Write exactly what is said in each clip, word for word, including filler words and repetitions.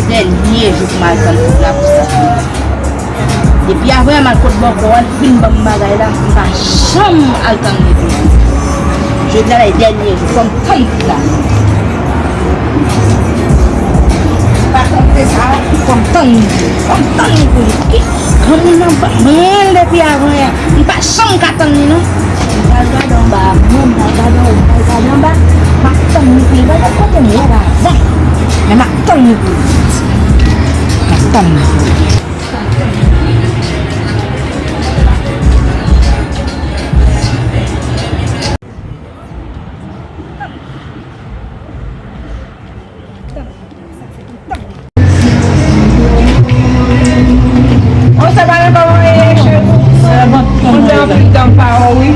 Dènye jou pou m al tann kout la pou sa. Depi avan yè m al kot bòkò a, l fin ban m bagay la, m pa janm al tann li tou. Jodi a la e dènye jou, fò m tann kout la. Se pa tann se sa, fò m tann li pou li, fò m tann li pou li. Granmoun nan branle depi avan yè. M pa janm ka tann li non. M pral gade anba a, mwen, m pral gade anwo, m pral gade anba. M ap tann li pou li. Gade kote m wè l avan. Men m ap tann li pou li. M ap tann li pou li. Ou sa pa gen kòman ye, cheri? Mwen te anpil tan pa wè w, wi.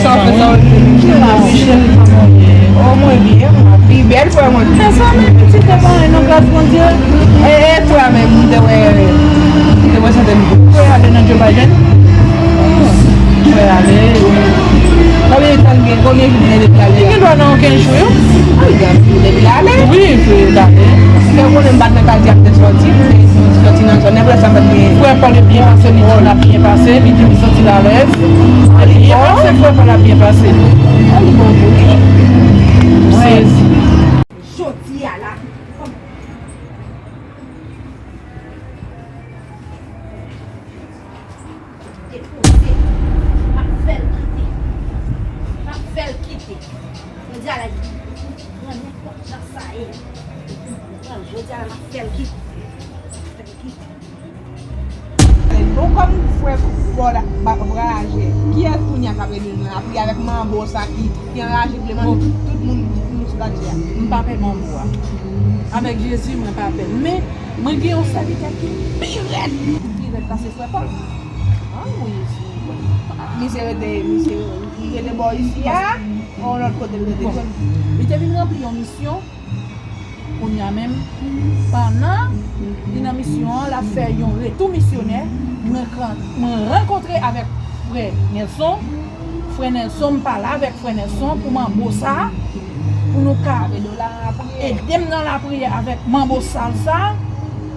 Sa w fè, sa w di? Ki la, cheri, kòman w ye? O, mwen byen, mwen pi bèl, frè mwen. Mezanmi, pitit te pa gen nan gras Bondye. E, e, frè, men mwen te wè, te wè sèten. Frè ale nan Joe Biden. Frè ale. Konbyen tan l gen, konbyen jou l gen depi l ale a? Li gen dwa nan yon kenz jou, wi. A, li gen anpil depi l ale. Wi, wi, l ale. Kè konnen m pa t nan kay li ap te sòti, m te sòti nan zòn nan, apre sa m pa t gen. Frè Paul byen pase, li di l ap byen pase, li di li santi l alèz. Byen pase, frè Paul ap byen pase. A, li bon pou li. M sezi. Jodi a la, fò m depoze. M ap fè l kite. M ap fè l kite. Jodi a la, li pran nenpòt jan sa ye. Jodi a la, m ap fè l kite. M ap fè l kite. Bon, kòm frè Paul ap anraje, kiyès kounye a k ap ede nou nan lapriyè avèk manbo sa ki, ki anraje vle manje tout, tout moun, tout moun sou latè a? M pa pè manbo a. Avèk Jezi, mwen pa pè l. Men, mwen gen yon sèvitè ki pi rèd. Ki pi rèd pase frè Paul. An, wi, Jezi. Misye rete, misye rete bò isi a, yon lòt kote l rete. Bon, li te vin ranpli yon misyon. Kounye a menm, pandan li nan misyon an, l ap fè yon retou misyonè, mwen, mwen rankontre avèk frè Nelson. Frè Nelson, m pale avèk frè Nelson pou manbo sa, pou nou ka ede m nan lapriyè avèk manbo sal sa.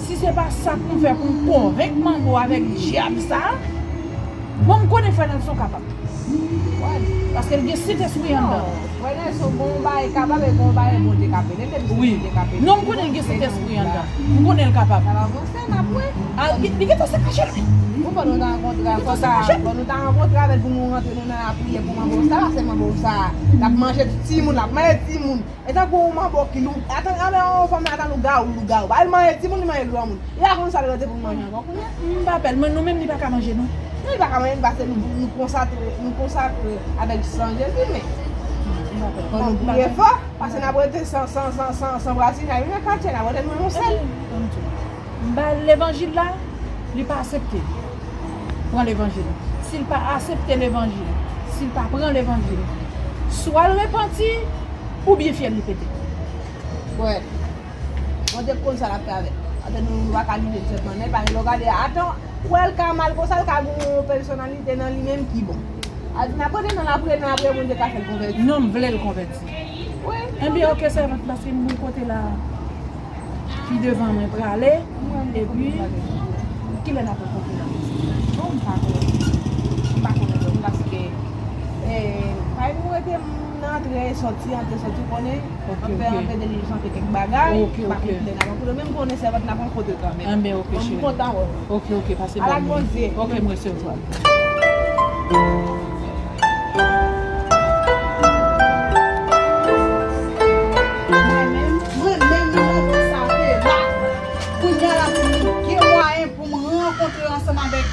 Si se pa sa pou m fè pou m konvenk manbo avèk dyab sa, bon, m konnen frè Nelson kapab. Paske l gen Sentespri anndan. Non, frè Nelson, gon bagay kapab e gon bagay Bondye ka pede, depi se Bondye ka pede. Non, m konnen l gen Sentespri anndan. M konnen l kapab. N ap avanse, n ap wè. A, li, li gentan se kache l, wi. Bon, fò nou ta rankontre, fò ta, fò nou ta rankontre avè l pou nou rantre nou nan lapriyè pou manbo sa, paske manbo sa, l ap manje timoun, l ap manje timoun. E tankou yon manbo ki lou, atan, anben yon fanm atan lougawou, lougawou. Ba l manje timoun, li manje granmoun. Li pa konn sa l rete pou l manje ankò kounye a. M pa pè l, men nou menm li pa ka manje nou. Non, li pa ka manje nou paske nou, nou konsakre, nou konsakre avèk san Jezi, men fò nou priye fò, paske n ap rete san, san, san, san, san brasinaj, wi, nan katye, n ap rete nou yon sèl. M ba l levanjil la, li pa aksepte pran levanjil. Si l pa aksepte levanjil, si l pa pran levanjil, swa l repanti, oubyen fyèl li pete. Wè. Bondye konn sa l ap fè avè l. Paske nou, nou pa ka jije sèlman nèt, paske lè w gade, atan, wè l ka mal konsa, l ka gen yon pèsonalite nan li menm ki bon. A, n ap rete nan lapriyè, nan lapriyè, Bondye ka fè l konvèti. Non, m vle l konvèti. Wi. Enben, oke, sèvant, paske m gon kote la. Pi devan mwen prale, epi, kilè n ap rankontre la? Bon, m pa konnen. M pa konnen, paske, eh, pa nou rete m nan antre, sòti, antre, sòti, konnen, antre, antre, dilijante kèk bagay, m pa konnen kilè n ap rankontre, men m konnen sèvant n ap rankontre kanmenm. Enben, oke, cheri. Bon, m kontan wè w. Oke, oke, pase bòn nwi. Bondye. Oke, m resevwa l. Mwen menm, mwen menm, mwen sa te la. Kounye a la pou m gen mwayen pou m rankontre ansanm avèk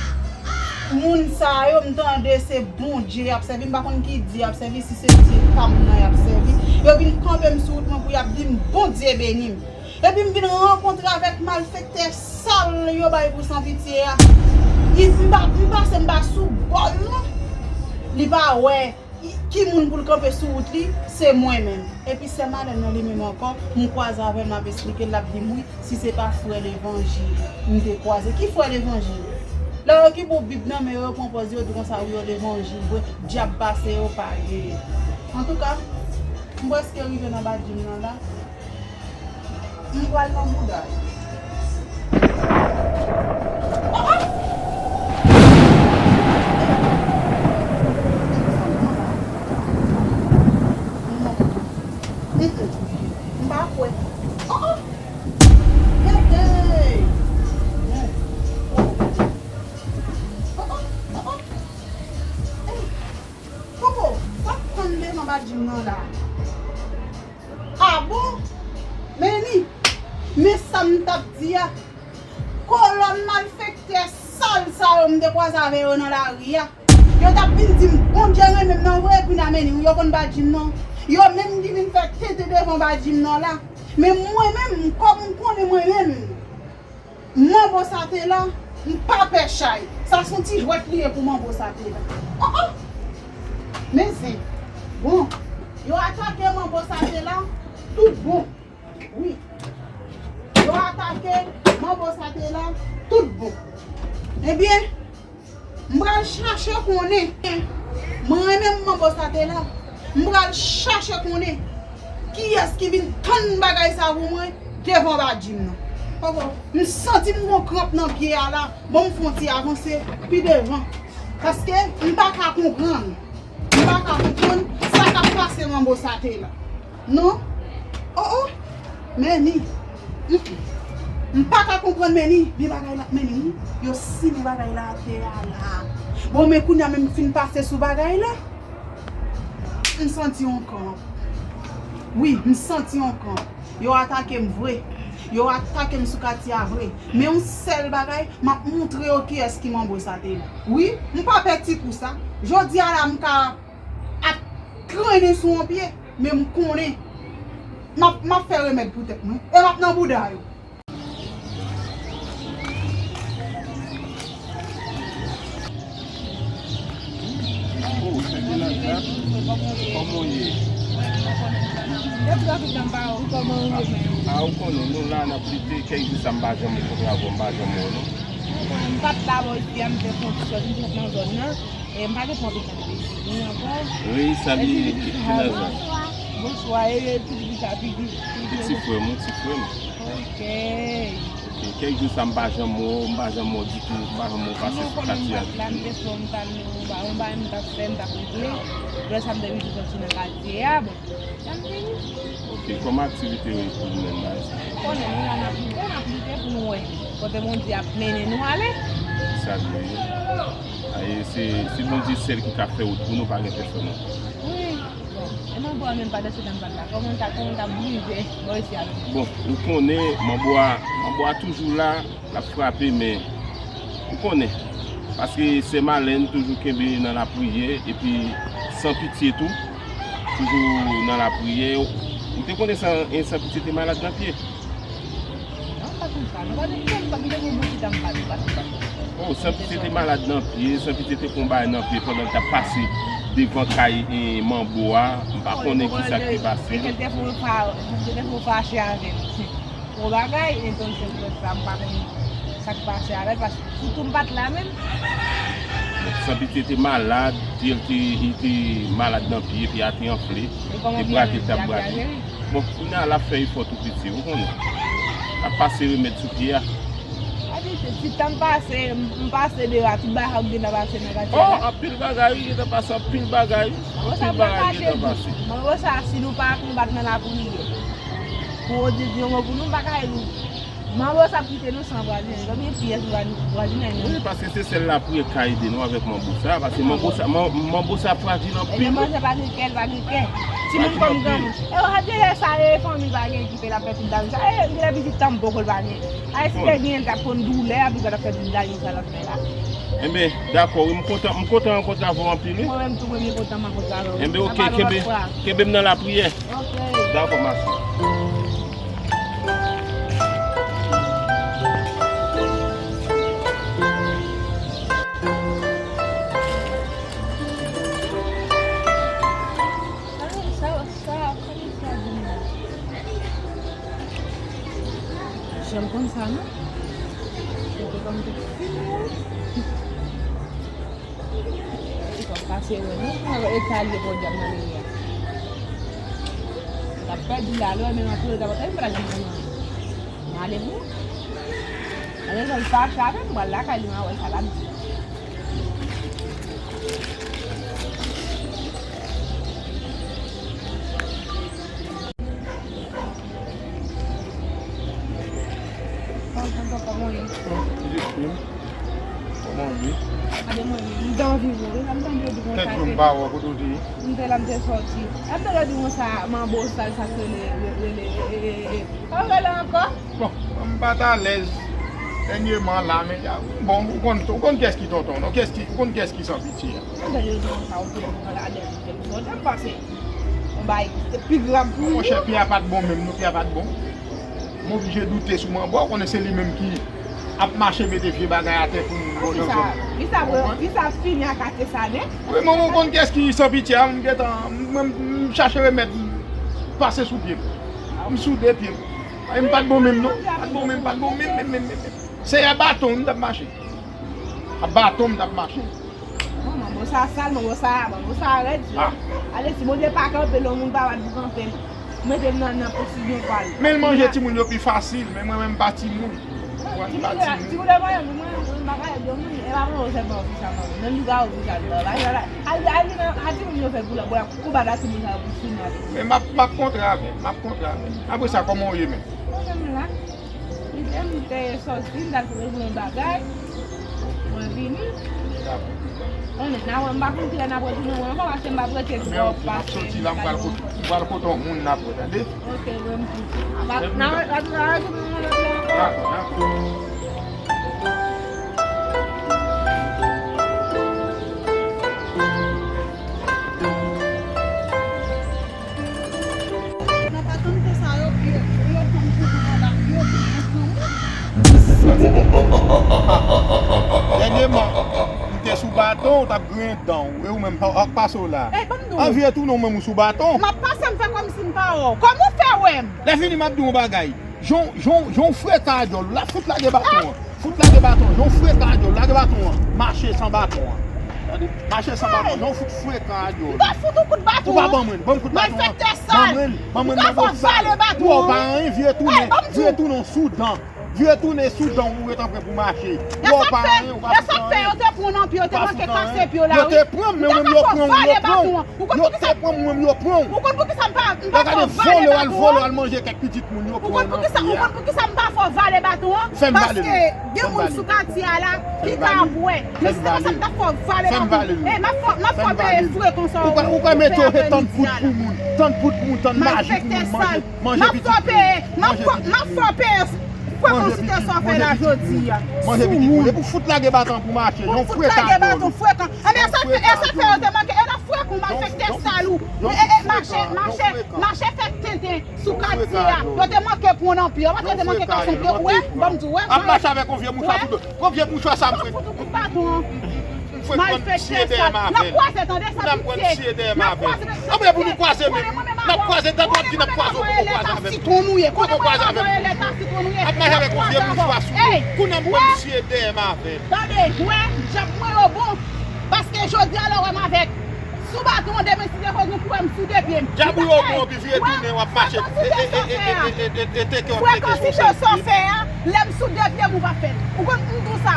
moun sa yo, m tande se Bondye y ap sèvi, m pa konn ki dye y ap sèvi, si se dye pa m nan y ap sèvi. Yo vin kanpe m sou wout mwen pou y ap di m Bondye beni m. Epi m vin rankontre avèk malfektè sal yo bay pou sanpitye a. Li, m pa, m pase, m pa sou bò l non. Li pa wè ki moun pou l kanpe sou wout li, se mwen menm. Epi sè Malèn nan li menm ankò, m kwaze avè l, m ap esplike l, l ap di m wi, si se pa frè levanjil m te kwaze. Ki frè levanjil? Lè yo ki bon Bib nan men yo, yo pran pòz yo, yo di konsa wi, yo levanjil vre, dyab pase yo pa genyen. Antouka, m prèske rive nan badjim nan la. M pral nan bouda yo. Oh, oh. Hey, hey. Oh, oh, oh, oh. Hey. Koko, sa k tann devan badjim nan la? A bon? Men ni, men sa m t ap di a. Kolòn malfektè sal sa yo m te kwaze avè yo nan lari a. Yo t ap vin di m, Bondye renmen m nan vre, epi nan men ni, yo konn badjim nan. Yo menm ki vin fè tenten devan badjim nan la. Men mwen menm, kòm m konnen mwen menm, Manbo sa te la, m pa pè chay. Sa se yon ti jwèt li ye pou Manbo sa te la. Oh, oh! Men zen. Bon, yo atake Manbo sa te la, tout bon. Wi. Yo atake Manbo sa te la, tout bon. Ebyen, m pral chache konnen. Mwen menm Manbo sa te la. M pral chache konnen kiyès ki vin tann bagay sa pou mwen devan badjim nan. Koko, m santi m gon kranp nan pye a la. Bon, m fè yon ti avanse pi devan. Paske m pa ka konprann. M pa ka konprann sa k ap pase Manbo sa te la. Non. Oh, oh. Men ni. Mm, mm. M pa ka konprann men ni. Men bagay la, men ni. Yo simen bagay la atè a la. Bon, men kounye a menm fin pase sou bagay la. M santi yon kranp. Wi, m santi yon kranp. Yo atake m vre. Yo atake m sou katye a vre. Men yon sèl bagay, m ap montre yo kiyès ki Manbo sa te la. Wi, m pa pè ti kou sa. Jodi a la, m ka ap trennen sou yon pye, men m konnen m ap, m ap fè remèd pou tèt mwen. E m ap nan bouda yo. Oh, Sèdina, kòman w ye? A, ou konnen, nou la, n ap lite, kèk jou sa m pa janm kontre avè w, m pa janm wè w, non. M pa t la bò isi a, m te fè yon ti sòti, m te nan zòn nan. E m pa gen pwoblèm nan bezwen ankò. Wi, salye, ki, ki nan zòn? Bonswa, e, e, pitit sa, pitit. Pitit frè m, wi, ti frè m. Ok. Ok, kèk jou sa m pa janm wè w, m pa janm wè w ditou, m pa janm wè w pase sou katye a ditou. Non, konnen m pa t la, m te fè yon tal, yon ba, yon bagay m t ap fè, m t ap regle. Lè sa m te vin sòti nan katye a, bon. Sa m te di. Ok, kòman aktivite yo ye pou nou menm la? Konnen nou la n ap lite, n ap lite pou nou wè kote Bondye ap mennen nou ale. Sa vle di. Aye, se, se Bondye sèl ki ka fè wout pou nou, pa gen pèsòn ankò. Wi, bon, e Manbo a menm pandan se tan m pa t la. Kòman l ta, kòman l ta blize bò isi a menm? Bon, ou konnen, Manbo a, Manbo a toujou la, l ap frape, men ou konnen. Paske sè Malèn toujou kenbe nan lapriyè, epi San Pitye tou, toujou nan lapriyè. Ou te konnen San, e, San Pitye te malad nan pye? Non, pa konn sa. Nou pa te, m pa t gen yon bon ti tan m pa t, pa t, pa t. Oh, San Pitye te malad nan pye, San Pitye te konn bagay nan pye pandan l t ap pase devan kay, e, Manbo a. M pa konnen ki sa k te pase. E ke l te fè w fa-, ke l te fè w fache avè l. Gwo bagay, entonse, se pou sa m pa konn sa k pase avè l, paske sitou m pa t la menm. Bon, San Pitye te malad, pye l te, li te malad nan pye, pye a te anfle, e bra te t ap brake. Bon, kounye a l ap fè efò tou piti, ou konnen. L ap pase remèd sou pye a. Sa di se ti tan m pase, m pase deyò a, tout bagay ap gentan pase nan katye a. Oh, anpil bagay, wi, gentan pase anpil bagay. Anpil bagay gentan pase. Manbo sa, si nou pa konbat nan lapriyè, pou yo di yon mo pou nou, m pa ka di nou. Manbo sa ap kite nou san vwazen. Konbyen pyès vwazen nan? Wi, paske se sèl lapriyè k ka ede nou avèk Manbo sa, paske Manbo sa, Man-, Manbo sa frajil anpil. E Manbo sa pa gen kè, l pa gen kè. Timoun kòm granmoun. E w ap di lè sa e fanmi pa gen ki fè l ap fè tout bagay sa. E gen lè pitit tanm poko l pa gen. Ay, si te gen, l t ap konn doulè a, pou l t ap fè tout bagay sa l ap fè la. Enben, dakò, wi, m kontan, m kontan rankontre avè w anpil, wi. Mwen menm tou, mwen byen kontan rankontre avè w. Enben, oke, kenbe, kenbe m nan lapriyè. Oke. Dakò, mèsi. Sa, sa, sa, sa di m nan. Janm konn sa, non? Kote kòm te fin, wi. Li pa pase wè, non? Mwen wè eta l ye, podyab, nan lari a. L ap pèdi la, lè w menm antoure, ta pa ta vin pral di mwen, non. Mwen ale pou mwen. Mwen rezon fache avè m, mwen al lakay li, mwen wè sa l ap di. Sa, sa, sa, Tonton, kòman w ye? Bon, Jistin, kòman w ye? Gade mwen menm, m te anvi wè w wi, lè m tande yo di konsa. Kèk jou m pa wè w, kote w te ye? M te la, m te sòti. Lè m tande yo di konsa, manbo sal, sa k rele, rele, e, e, e, e. Sa w rele ankò? Bon, m pa t alèz dènyèman la, men, bon, ou konn, ou konn kiyès ki tonton, non? Kiyès ki, ou konn kiyès ki san pitye a? M tande yo di konsa, ou te pran la dènyè kèk sòti, m panse yon bagay ki te pi grav pou ou. Monchè, pye a pa t bon menm, non, pye a pa t bon. M oblije doute sou manbo a, ou konnen se li menm ki ap mache mete vye bagay atè pou moun bò nan zòn nan. Kisa, kisa fini ak ate sa nèt? Wi, men ou konn kiyès ki san pitye a, m gentan, m, m, m chache remèd, m pase sou pye m. M soude pye m. Ay, m pa t bon menm, non. Pa t bon menm, pa t bon menm, menm, menm, menm, menm. Se a baton m t ap mache. A baton m t ap mache. Non, manbo sa sal, manbo sa, manbo sa rèd. Ah. Ale, si Bondye pa kanpe l, yon moun pa bat pou kanpe l. Ou mete m nan, nan pousib yon pal. Men l manje timoun yo pi fasil, men mwen menm m pa timoun. Mwen m pa timoun. Timoun yo pa yon moun, mwen, mwen m pa ka rèd yon moun, e pa manbo sèlman ofisya manbo. Nan lougawou ofisya l travay, al, al vin a timoun yo fè pou la, bwè, konbat a timoun sa yo pou sou mwen. Men m ap, m ap kontre avè l, m ap kontre avè l. Apre sa, kòman w ye menm? Mwen menm la. Li te, m te sòti, m t al sot regle yon bagay. Mwen vini. Konnen, n a wè, m pa konn kilè n ap retounen wè ankò, paske m p ap rete twòp, paske m pral kote yon moun n ap wè, tande? Ok, bon, m tou. N a wè, n a wè, n a wè, dakò, dakò. Nan patante sa yo, yo, yo pran m pou mwen la, yo pran m pou mwen. Dènyèman, m te sou baton, w t ap griyen dan w, e ou menm, sa w ap pase w la. Ey, ban m di w. Anvi retounen w menm ou sou baton. M ap pase, m fè kòmsi m pa wè w. Kòman w fè wè m? Lè fini, m ap di w yon bagay. Jan w, jan w, jan w frekan a dyòl, ou la fout lage baton an. Fout lage baton an. Jan w frekan a dyòl, lage baton an. Mache san baton an. Tande? Mache san baton an. Jan w fout frekan a dyòl. M ta fout ou kout baton an. Ou pa ban mwen, ban m kout baton an. Malfektè sal. Ban mwen, ban mwen, ban mwen. Ou pa fè w vale baton an. Ou pa anyen, vire tounen, vire tounen w sou dan. Vire tounen sou dan w, ou ret anpre pou mache. Ou pa anyen, ou pa fout anyen. E sa k fè yo te pran w nan pye, yo te manke kase pye w la wi. Yo te pran m, men mwen yo pran w, yo pran w. Ou konn poukisa? Yo te pran m, mwen yo pran w. Ou konn poukisa m pa, m pa fè w vale baton an? Yo gade vòlè, al vòlè, al manje kèk pitit moun, yo pran w nan pye a. Ou konn poukisa, ou konn poukisa m pa fè w vale baton an? Fè m vale l. Paske gen moun sou katye a la ki ka ap wè. Men si se konsa m t ap fè w vale baton. Ey, m ap fè, m ap fè w peye frekan sa w fè nan medya a. Ou kwè mete w tann poud pou moun, tann poud pou moun, tann maji pou moun, manje, manje pitit moun, manje pitit moun. M ap fè w peye, m ap fè, m ap fè w peye frekans sa w fè la jodi a. Manje pitit moun. Epi w fout lage baton pou mache, yon frekan a dyòl. Ou fout lage baton frekan. Ebyen, e sa k fè, e sa k fè yo te manke, e nan frekan w malfektè sal ou. E, e, mache, mache, mache fè tenten sou katye a. Yo te manke pran w nan pye, yo pa te manke kase w pye, ou wè, ban m di w, wè, wè. Ap mache avèk yon vye mouchwa sou do. Pran vye mouchwa sa m fouet. Malfektè sal. N ap kwaze, tande, san pitye. N ap kwaze, mesye. Anben pou nou kwaze menm. N ap kwaze, tande w ap di n ap kwaze, ou poko kwaze avè m. Ou poko kwaze avè m. Ap mache avèk yon vye mouchwa sou do. Kounye a m pran misye dèyè m avè l. Tande, wè, djab mwen yo bon. Paske jodi a lè w wè m avèk sou baton an, demen si Dye vle nou pou wè m sou de pye m. Djab ou yo bon, epi vire tounen, w ap mache. E, e, e, e, e, e, e, teke w ap teke sou sèl pye. Frekansite sa w fè a, lè m sou de pye m ou p ap fè l. Ou konn m di w sa.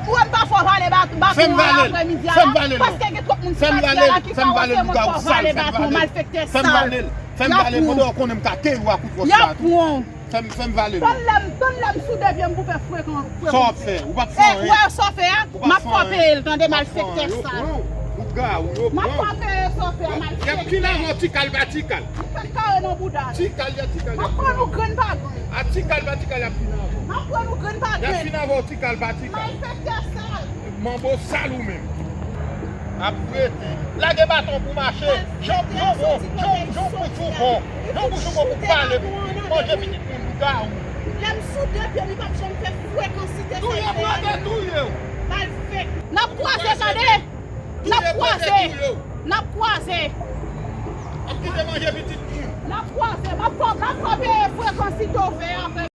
Ou wè m pa fè w vale bat-, baton an aprèmidi a la, paske gen twòp moun sou katye a la ki ka wè se mwen k fè w vale baton an, malfektè sal. Fè m vale l, fè m vale l, pandan w konnen m ka kenbe w a kout wòch la tou. Fè m, fè m vale l. Tann lè m, tann lè m sou de pye m pou fè frekan, frekan. Sa w ap fè? Ou p ap fè anyen. Ou wè sa w fè a? M ap fè w peye l, tande, malfektè sal. Yo pran w, ou ga ou, yo pran w. M ap fè w peye sa w fè a, malfektè. Y ap fin avè w, ti kal pa ti kal. M fè kare nan bouda. Ti kal, y a ti kal, y ap fin avè w. M ap pran nou grenn pa grenn. A ti kal pa ti kal, y ap fin avè w. M ap pran nou grenn pa grenn. Y ap fin avè w, ti kal pa ti kal. Malfektè sal. Manbo sal ou menm. Ap rete. Lage baton pou mache. Jan, jan, jan, jan bouch ou bon. Jan bouch ou bon pou pale, pou manje pitit moun, lougawou. Lè m sou de pye m, li p ap janm fè frekansite sa l fè a. Touye m, yo te touye w. Malfektè. N ap kwaze, tande. N ap kwaze. N ap kwaze. Ap kite manje pitit moun. N ap kwaze. M ap fè, m ap fè w peye frekansite w fè a.